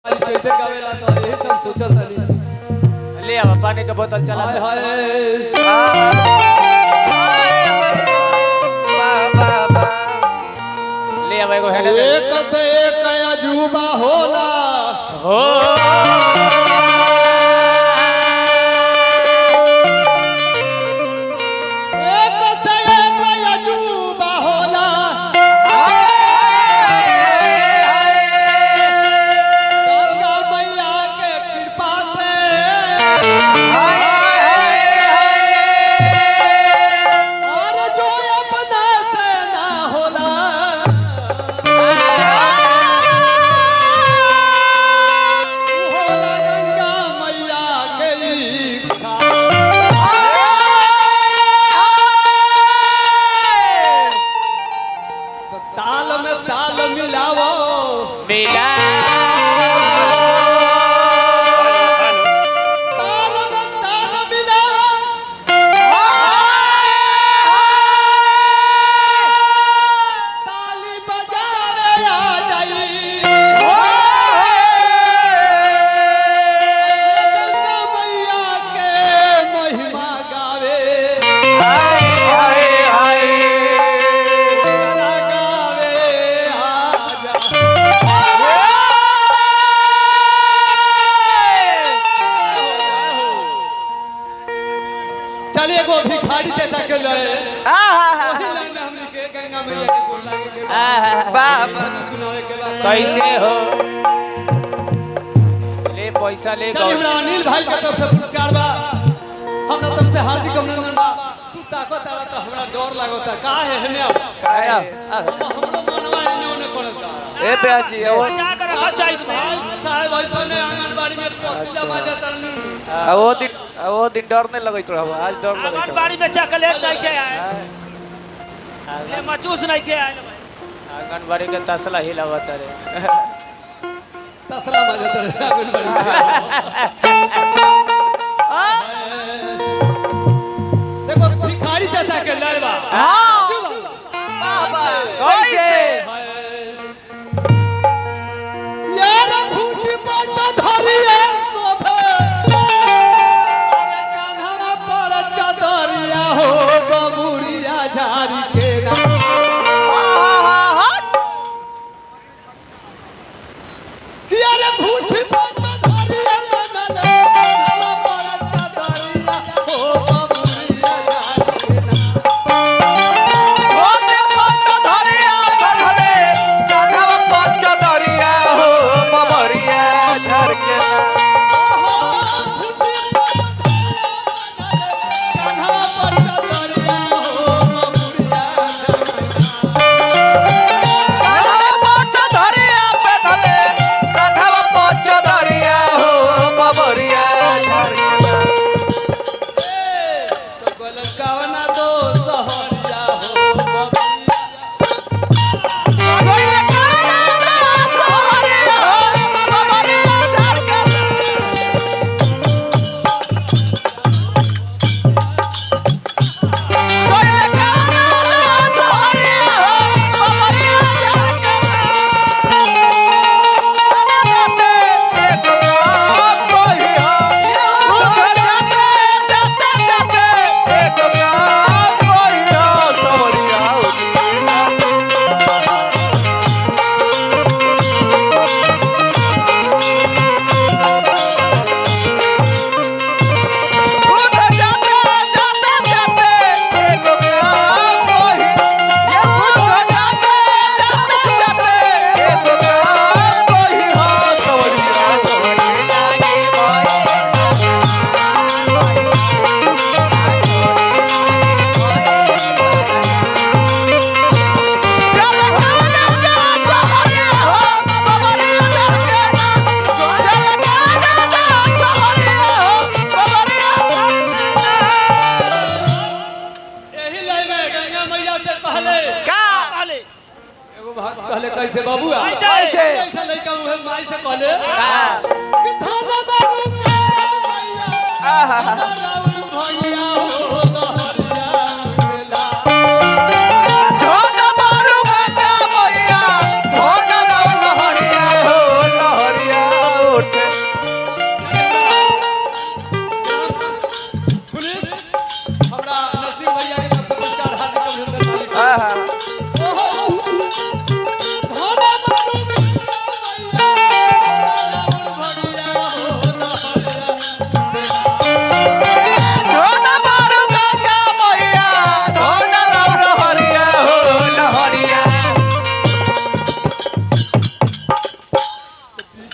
चैते गावेला तो यही सब सोचत हली। ले अब पानी के बोतल चला। हाय हाय वाह वाह। ले अब एगो हेले एक से एक अजूबा होला हो। एक से एक अजूबा होला गंगा मैया के कृपा से और जो अपना से ना होला होला गंगा मैया के इच्छा। तो ताल में ताल मिलावो मिला ताल में ताल मिलावो ताली बजावे आ जाई गंगा मैया के महिमा गावे गाना गावे आ जा। चलिए एगो भिखारी चाचा के लय वही लाइन में हमनी के गंगा मैया के गोर लागे के बा। वाह भजन सुनावे के बा। कैसे हो ले पैसा ले चलिए हमरा अनिल भाई के तरफ से पुरस्कार बा, हमरा तरफ से हार्दिक अभिनंदन बा। तू ताकत आला तो हमरा डर लागता का है हेने अब अब हमरो मनवा एने ओने करता। ए बेजी वो भाई साहब ऐसा ने आंगनबाड़ी में पति जमा जाता नहीं। वो दिन डर नहीं लगैत रहो, आज डर लगैत रहो। आंगनबाड़ी में चॉकलेट नहीं के आए, ले मचूस नहीं के आए। आंगनबाड़ी के तसला हिलावत रे। तसला मजा रहे आंगनबाड़ी में। देखो भिखारी चाचा के लड़वा कैसे यार भूत पट धरिए शोभे अरे कान्हा पर चदरिया हो बबुरिया झारी के ना। कि अरे भूत पट धरिए शोभे, कान्हा पर चदरिया हो बबुरिया झारी के ना। कान्हा पर चदरिया हो बबुरिया झारी के ना।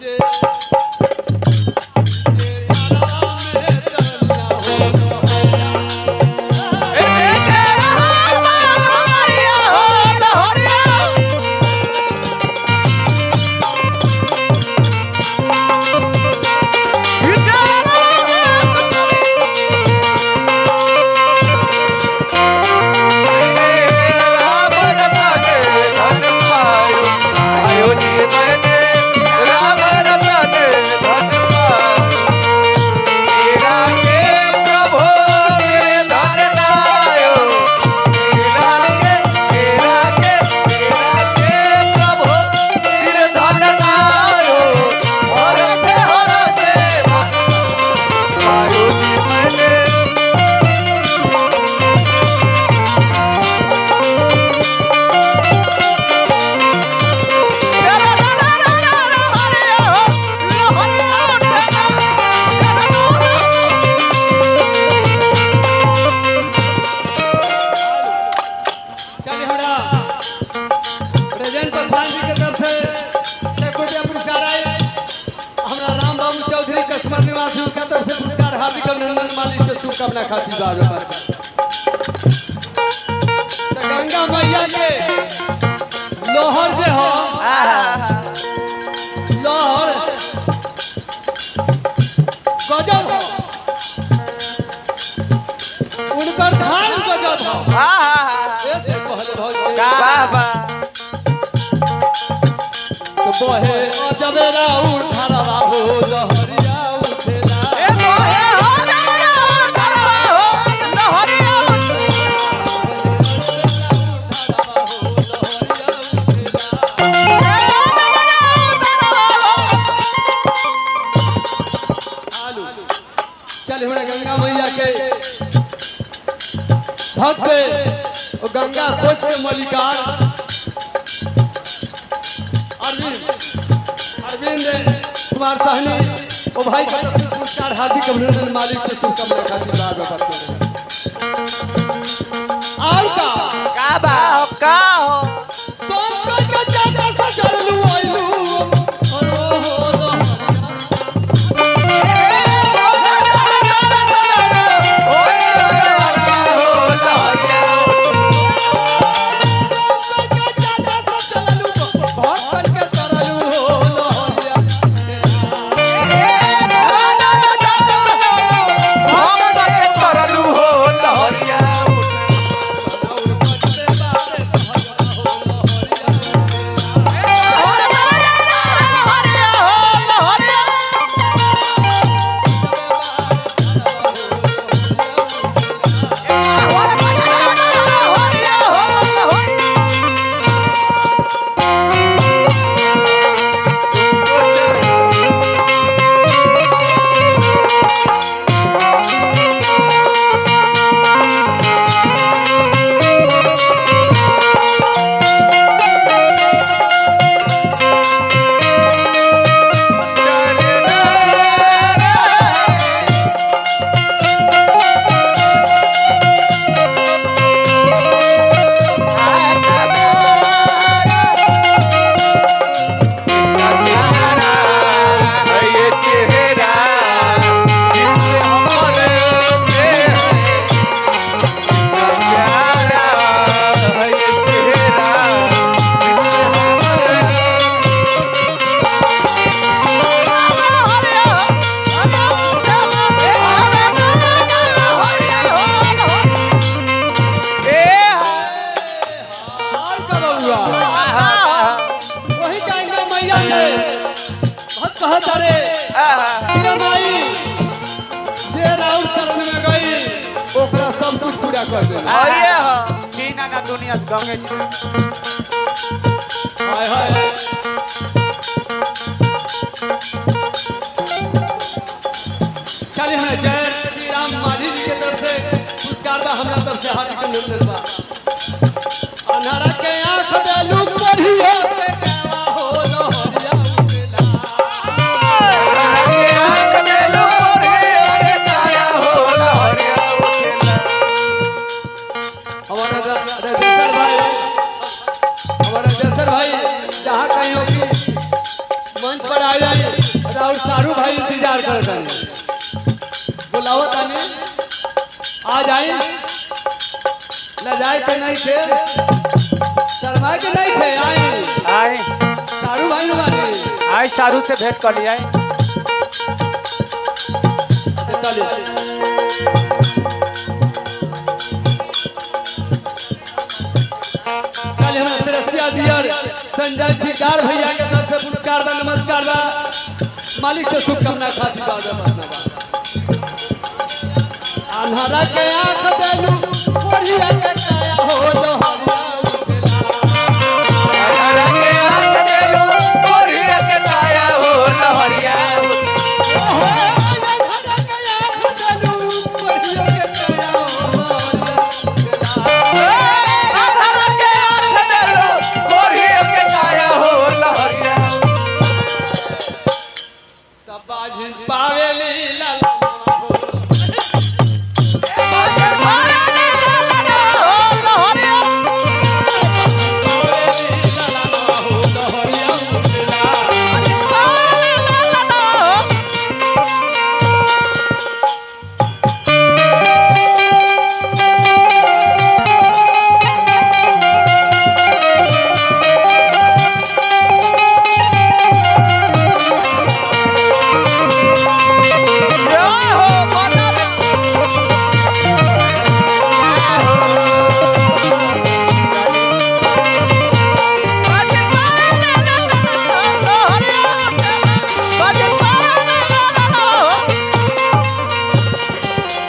नीचे चलिए हमरा प्रेजेंट प्रधान जी के तरफ से एक रुपया पुरस्कार आए। हमरा राम बाबू चौधरी कस्बा निवासी उनका तरफ से पुरस्कार, हार्दिक अभिनंदन मालिक के शुभकामना खातिर बार बार। तो गंगा मैया के लोहर जे हो, लोहर गजब हो, उनकर धान गजब हो। ऐसे कहल भगवान। तो बहे अजबेरा उठारवा हो लहरिया उठेला। उठारवा हो लहरिया उठेला। आलू चल हमरा गंगा मैया के भक्त ओ गंगा कोच के मलिकार अरविंद अरविंद कुमार सहनी ओ भाई के तरफ से पुरस्कार, हार्दिक अभिनंदन मालिक से शुभकामना खातिर बार बार बात कर। और का का हो शंकर के चाचा से चललू आइलू और ओ हो शंकर के चाचा से चललू भक्तन के तरलू हो लहरिया। और का बबुआ वही गंगा मैया के भक्त कहत अरे हे माई, जे राउर शरण में गई ओकरा सब कुछ पूरा कर दे। दीना ना दुनिया से गंगे जी। हाय हाय चलिए हमें जय श्री राम मांझी जी के तरफ से पुरस्कार बा, हमरा तरफ से हार्दिक अभिनंदन बा। अन्हारा के आंख देलू बढ़िया के गावा हो लहरिया उठेला। हमारा राजेश्वर भाई, हमारा जयसर भाई जहाँ कहीं होगी मंच पर आ जाए। राउर सारू भाई इंतजार कर रहे, बुलाओ तानी आ जाई। ले जाए के नहीं थे, शर्मा के नहीं थे, आई। आए। सारू भाई नु बानी। आए, सारू से भेंट कर लिया। अच्छा चलिए। चलिए, हमरा तेरसिया दियर संजय ठेकेदार भैया के तरफ से पुरस्कार बा, नमस्कार बा, मालिक से शुभकामना खातिर बार बार बा। अन्हारा के आंख देलू, कोढ़िया के काया हो लोहरिया उठेला। के आंख देलू, कोढ़िया के काया हो लहरिया उठेला। ओहो, अन्हारा के आंख देलू, कोढ़िया के काया हो लोहरिया उठेला। अन्हारा के आंख देलू, कोढ़िया के काया हो लहरिया। तब बाझिन पावेली लाला हो। पावेली लाला हो, लोहरिया उठेला।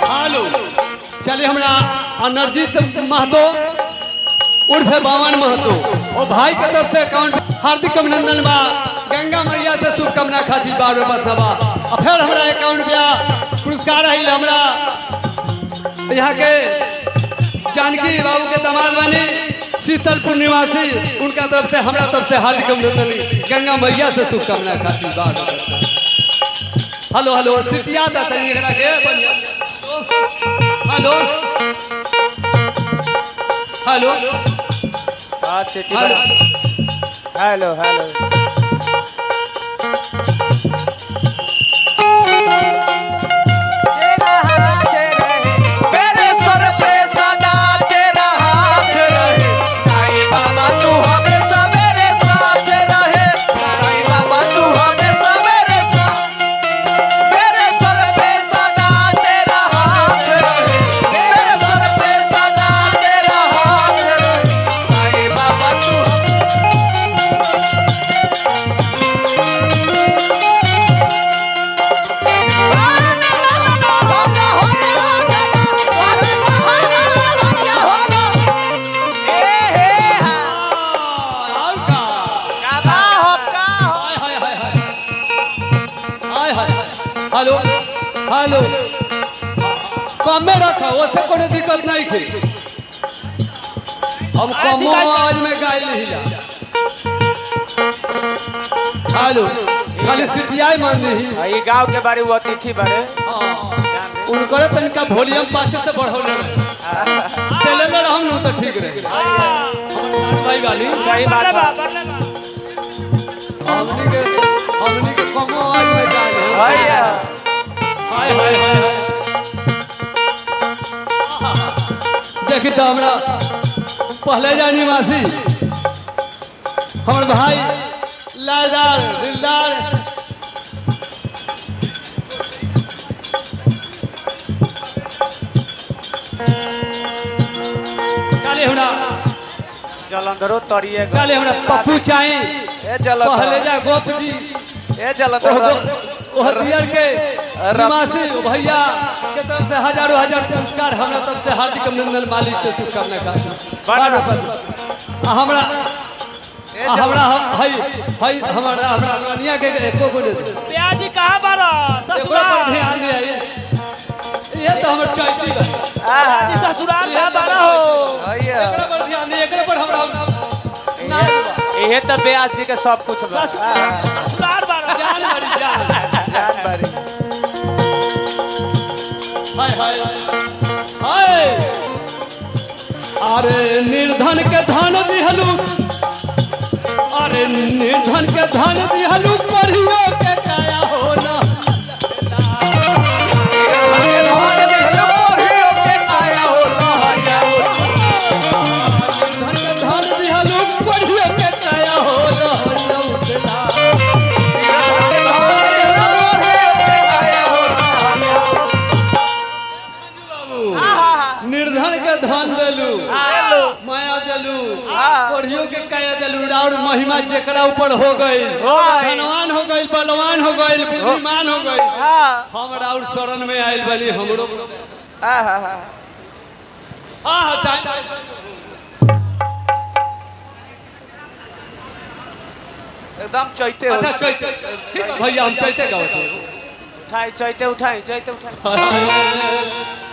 हेलो, चलिए, हमरा अनर्जित महतो उर्फ बावन महतो ओ भाई के तरफ से अकाउंट हार्दिक अभिनंदन बा, गंगा मैया से शुभकामना खातिर बार बार बा। आ फिर हमरा अकाउंट पे पुरस्कार है, हमरा यहाँ के जानकी बाबू के दामाद बने, शीतलपुर निवासी, उनका तरफ से हमरा तरफ से हार्दिक अभिनंदन, गंगा मैया से शुभकामना खातिर बार बार। हेलो हेलो, सिटिया दा तनी एकरा के बढ़िया। Hello hello. हाँ, सिटी। हेलो। Hello hello. तेरा हाथ रहे मेरे सर पे, सदा तेरा हाथ रहे, साईं बाबा तू हमेशा मेरे साथ रहे, साईं बाबा तू हमेशा मेरे साथ, मेरे सर पे सदा तेरा हाथ रहे, मेरे सर पे सदा तेरा हाथ रहे, साईं बाबा तू। और का हाय हाय हाय हाय हाय हाय। हेलो हेलो, कमे रखा, ओसे कोनो दिक्कत नहीं थी। हम कमो आवाज में गाय नहीं जा। हेलो, खाली सिटियाई मान नहीं। हाँ, ये गांव के बारे वो अतिथि बारे। उनकर तनिका वॉल्यूम पाछे से बढ़ौले रहे, चले में रहम नु तो ठीक रहे भाई वाली। सही बात बा, बा। बरले बा। हमनी के कमो आवाज में गाय नहीं। भैया। हाय हाय हाय हाय। देखी तो हमरा पहले जा निवासी हमर भाई लादार दिलदार चले हमरा। जलंधरो तरिए। चले हमरा पप्पू चाहे ए जलंधर। पहले जा गोप जी। ए जलंधर। ओह दियर के निवासी भैया के तरफ से हजारों हजार पुरस्कार, हमरा तरफ से हार्दिक अभिनंदन, मालिक से शुभकामना का। आ हमरा आ हमरा हई हई हमरा हमरा रनिया के एको को दे। प्याजी कहाँ बारा? एकरो पर ससुराल। ध्यान दे। ये तो हमर चाची बा। प्याजी ससुराल कहाँ बारा हो? भैया। एकरा पर ध्यान दे, एकरा पर हमरा नाज बा। इहे तो ब्यास जी के सब कुछ बा। ससुराल बारा। जान बारी जान। जान बारी। हाय हाय हाय। अरे निर्धन के धन दिहलू, अरे निर्धन के धन दिहलू, पढ़ियो के काया हो। राउर महिमा जेकरा ऊपर हो गई, हो गइल। धनवान हो गई, बलवान हो गई, बुद्धिमान हो गई। हाँ। हम राउर शरण में आयल बनी हमरो। आहा हा। हाँ हाँ, एकदम चैते हो। अच्छा चैते, ठीक है भैया, हम चैते गाओ। उठाई चैते, उठाई चैते, उठाई।